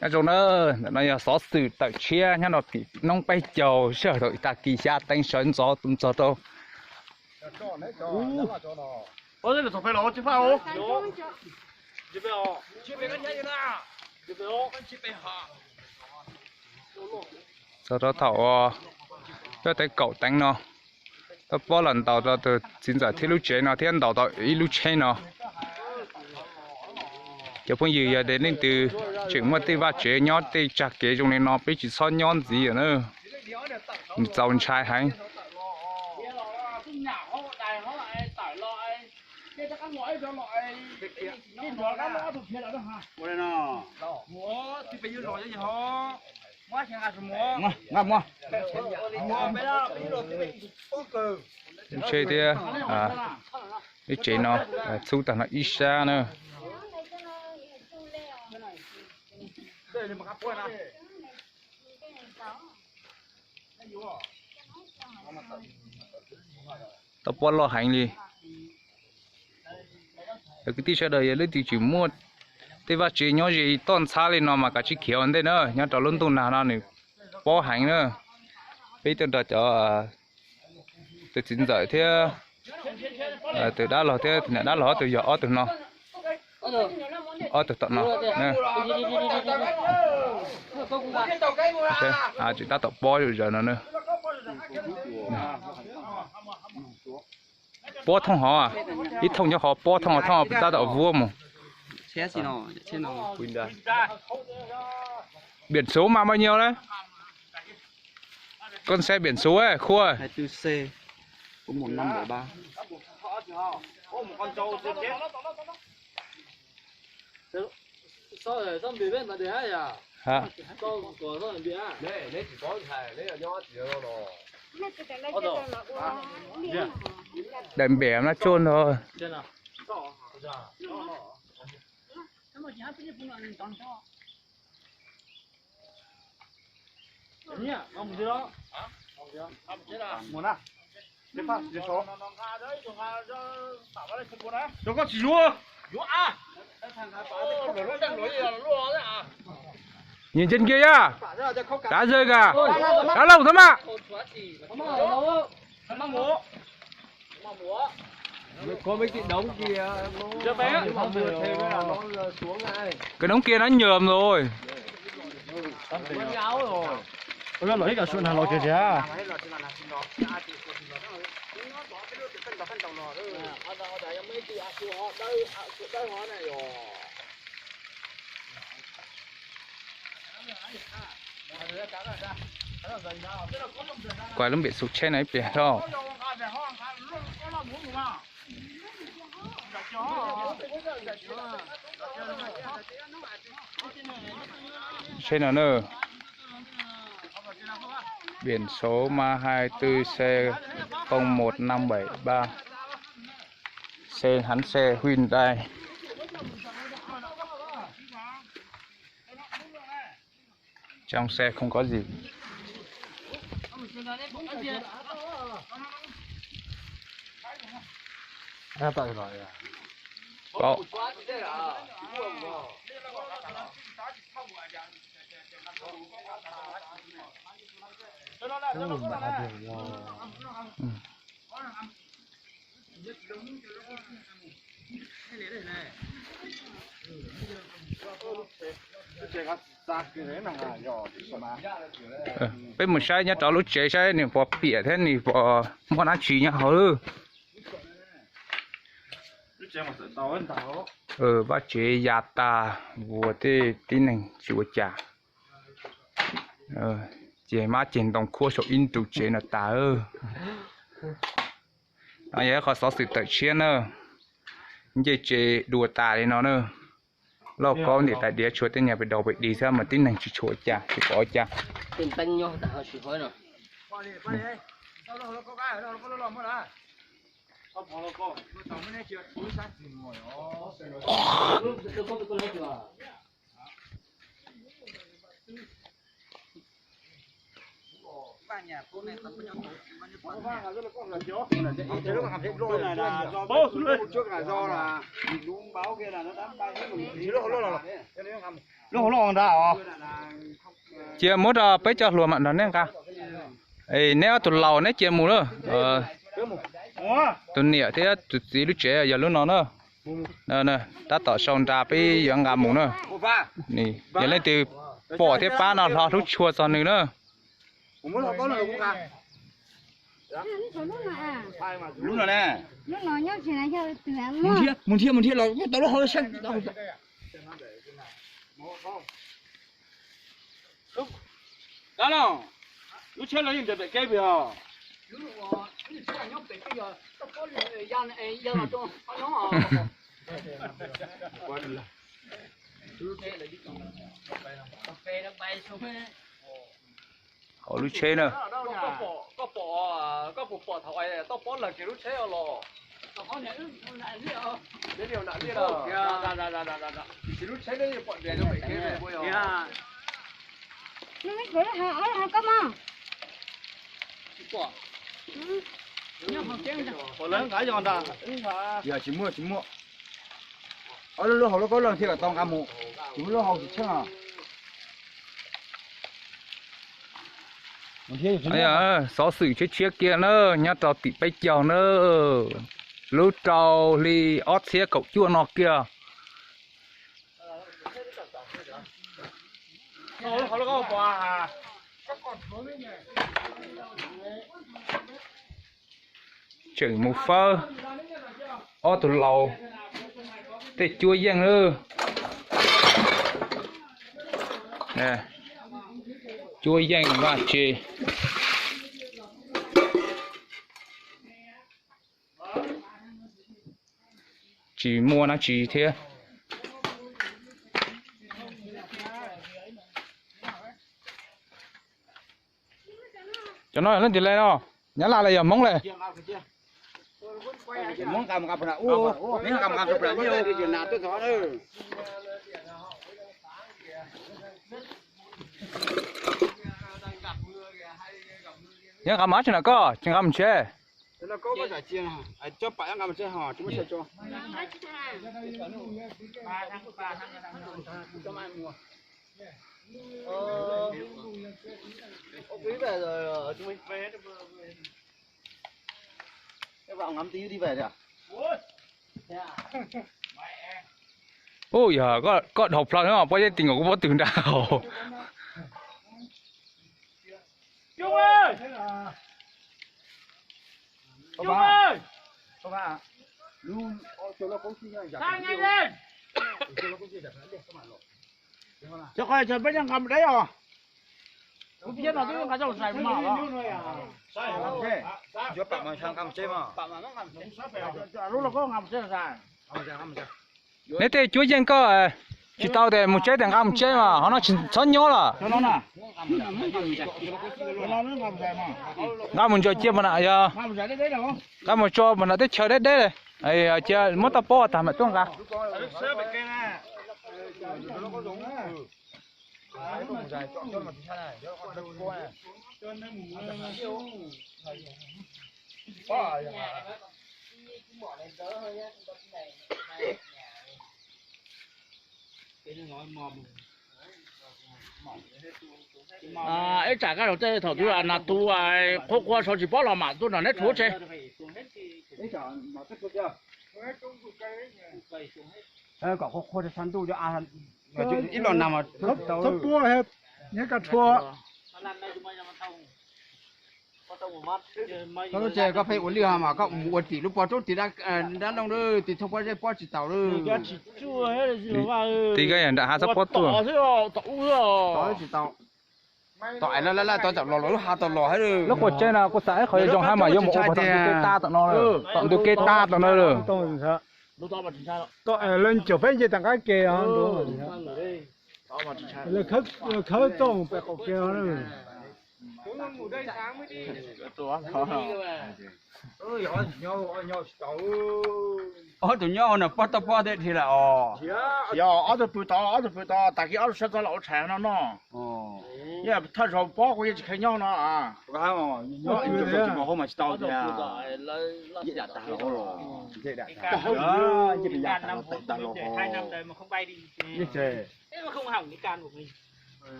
Nyob zoo na, ntawm no yog xov xwm tawm tshiab nyob rau tim noob peb caug sij hawm thaum ib tag kis xya teev sawv ntxov txog rau txog rau thaum ib teev kaum teev no, tau pob los ntaus rau tus txiv ntxawm thiab lub tsev no thiab ntaus tau ib lub tsheb no. Cov phooj ywg, yog tias leej twg tseem muaj tej vaj tsev nyob tej tsag kev zoo li no peb tsis txhob nyob ntxiv lawm na, nws txaus ntshai heev. Lub tsheb thiab lub tsev no txhub tag no ib sab na. Tau pob loj heev li. Kwv tij sawv daws, yog leej twg tseem muaj tej vaj tsev nyob ze toj ntxhab li no mas kav tsij khiav ua ntej na, nyob rau lub ntuj nag no nws pob heev na. Peb tuaj nrog cov tus txiv ntxawm thiab tus dab laug thiab tus niam dab laug ob tug yog ob tug no, ob tug tom no. Tseem tab tom pob zom zaws no na. Pob thooj hov, ib thooj nyob hov, pob thooj hov, thooj tab tom vuab mus. Biển số mà bao nhiêu đấy? Con xe biển số ấy, Khua ơi. Hai tư C bốn một năm bảy ba. Hả? Đại bẻ nó trôn rồi. Nhìn trên kia nhá. Cá rơi kìa. Cá lồng thôi mà. Cái đống kia nó nhờn rồi. Ua, los ib co sua nag los kiag thiab. Kuas lub npiam xu tsheb no ib pliag hlo. Tsheb no na, biển số mà hai tư C không một năm bảy ba, xe hãng xe Hyundai. Trong xe không có gì. Có. Peb mus saib nyob rau lub tsev saib nws puas piam thiab nws puas muaj dab tsi nyob hauv. Vaj tsev ya tas, vuas tej tib neeg tsis ua cas. Ces mab ceg ntoo khuab saum ib ntu tsev no tas. No yog ib qho xov xwm tawm tshiab na. Ncej tsev dua tas li no na. Lauj kaub ntim tais diav tshuav tej nyuag pes daus pes dig xwb mas tib neeg tsis tshua ua cas tsis pom ua cas. Cia muab rau peb cov hluas mam nrog neb nqa. Neb ob tug laus neb cia mus lawm. Tus niam thiab tus txiv lub tsev yog lub no na. Tab tom sau nra peb yuav nqa mus na. Yog leej twg pom thiab pab no hlo hlub tshua txog nws na. Lub no ne. Mus nrhiav, mus nrhiav, mus nrhiav los tau lub hauv. Dab laug, lub tsheb los yeej nres pem kev pem os. Hauv lub tsheb na. Koj puas pom thaum toj pob lawg kiag lub tsheb los? Lub tsheb Yog tsis muaj, tsis muaj. Ob lub hauv lub kaub leej thiaj kom tau nqa mus, tsis muaj lub hauv tsis tsheej os. Xov xwm tshiab tshiab kiag na, nyob rau tim peb caug na, lub rau hli ob txhiab kaum cuaj no kiag. Tseem mus fawb ob tug laus tej cuab yeej lawm. Cuab yeej vaj tse. Tsis muaj dab tsi thiab. Cov no leej twg li no? Nyab Laj los yog Hmoob li? Nyob nqa mov tsis na koj, tsis nqa mus tsev. Ub, yog koj dhau plaws no, pob zeb ti nkaus kuv pob tw nrag hauv. Cov qhov peb nqa mus deb os. Lub thiab no twb nqa coj los sai mas. Lub los koj nqa mus sai. Neb tej cuab yeej koj tsis tau tes mus tsev tes nqa mus tsev mas, qhov no tsis txhob nyob lawm. Nqa mus ntsaws cia mas na yog, nqa mus tso mas na teb chaws deb deb li. Cia muab toj pob tag mam tuaj nqa. Ib tsam koj tej thaum twg nas tus qhua qhua sau tsis paub los mam tuaj nrog neb rhuav tsev. Kom qhua qhua sab ntuj ib los nag mas txhob puab, nyob koj rhuav. Koj lub tsev koj pheej ua lwj ho mas koj mus ua tim lub pob roob tim dab loog lawm, tim thoob pob zeb pob tsis taus lawm. Tim koj yog nram hav txhob pob tuaj. Tsis tau. Tom es lawv laj laj tau tom los los lub hav tau los hab lawm. Lub qua tsev no kuv xav ib qho zoo hab mas yuav mus ua puag tom ntug kev tag tom no lawm, tom ntug kev tag tom no lawm. Tom es lawv caum peb nce tom qab ke. Lawv khawb txoj mus pem qaum ke lawm. Ob tug nyob hauv no pob toj pob tej dhia lawm os. Yog ob tug pw tod, ob tug pw tod, tag kis ob tug sawv txog los ua tshais no noj. Yog thawj zaug pob kuv yeej tsis kheev nyob no. Nyob tsis tau tias.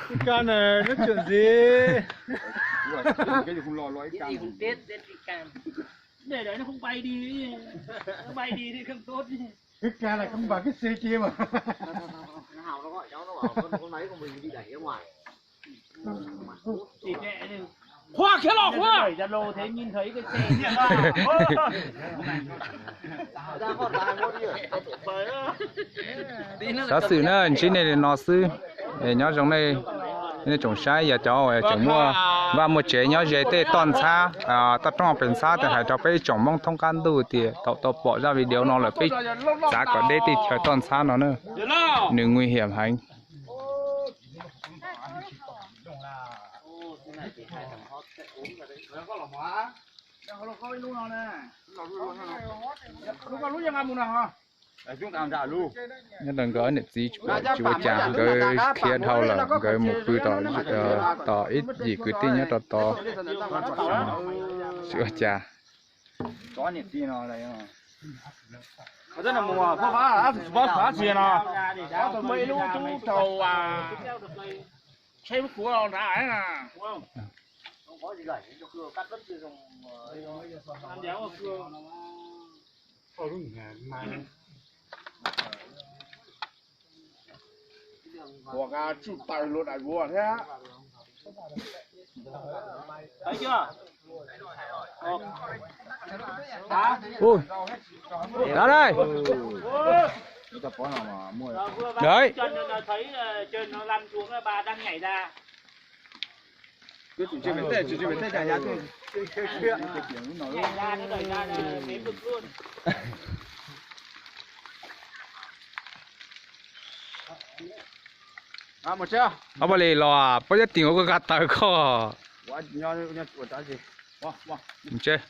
Ib kas na, nói chuyện gì? Ib kas là không vào cái xe kia mà. Khua khiav los khua. Xov xwm na ntsib nej li no xwb. Nyob zoo nej, nej tsoom saib yog cov tseem muaj vaj muaj tsev nyob ze tej toj ntxhab, toj roob pem ntxhab, hais rau peb ib tsoom Hmoob thoob qab ntuj tias thaum tau pom zaj video no lawm peb txav kom deb tej chaw toj ntxhab no na. Nws nguy hiểm heev. Nyob rau nkawd niam txiv tsis ua cas, nkawd khiav dhau lawm, nkawd mus pw tom ib yim kwv tij nyob rau tod. Tsis ua cas. Ua tsuj taws luag daim vuag thiab. Ui, Dab Laij. Dawm. Ob poj li los poj yab tim ua koj kab taws koj. Tsev.